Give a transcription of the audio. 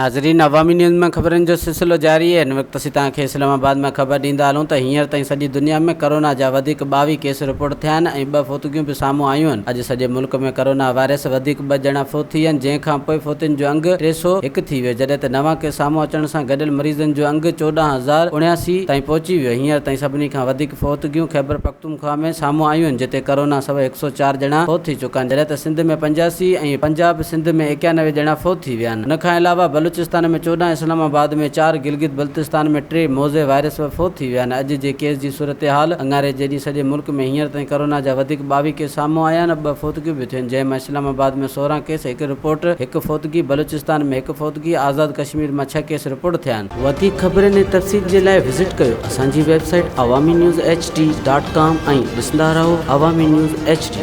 ناظرين عوامي نيوز ۾ خبرن جو سلسلو جاري آهي هن وقت اسين توهان کي اسلام آباد مان خبر ڏيندا هلون ته هينئر تائين سڄي دنيا ۾ ڪرونا جا وڌيڪ 22 ڪيس رپورٽ ٿيا آهن ۽ ٻه فوتگيون به سامهون آيون آهن اڄ سڄي ملڪ ۾ ڪرونا وائرس وڌيڪ ٻه ڄڻا فوت ٿي ويا آهن جنهن کان پوء فوتين جو انگ 301 ٿي ويو جڏهن ته نوان ڪيس سامهون اچڻ سان گڏيل مريضن جو انگ 14079 تائين پهچي ويو هينئر تائين سڀني کان وڌيڪ فوتگيون خيبرپختونخوا ۾ سامهون آيون آهن جتي ڪرونا سبب 104 ڄڻا فوت ٿي چڪا آهن جڏهن ته سنڌ ۾ 85 ۽ پنجاب سنڌ ۾ 91 ڄڻا فوت ٿي ويا آهن. ان کان علاوه بلوچستان ۾ 14، اسلام آباد ۾ چار، گلگت بلتستان ۾ ٽي موذي وائرس سبب فوت ٿي ويا آهن. اڄ جي ڪيس جي صورتحال اڱاري جي ڏينهن سڄي ملڪ ۾ هينئر تائين ڪرونا جا وڌيڪ 22 ڪيس سامهون آيا آهن، ٻه فوتگيون به ٿيون جنهن مان اسلام آباد ۾ 16 ڪيس، هڪ رپورٽ، هڪ فوتگي، بلوچستان ۾ هڪ فوتگي، آزاد ڪشمير مان ڇهه ڪيس رپورٽ ٿيا آهن. وڌيڪ خبرن ۽ تفصيل جي لاء وزٽ ڪيو اسان جي website Awami news H D dot com ۽ ڏسندا رهو عوامي نيوز ايڇ ڊي.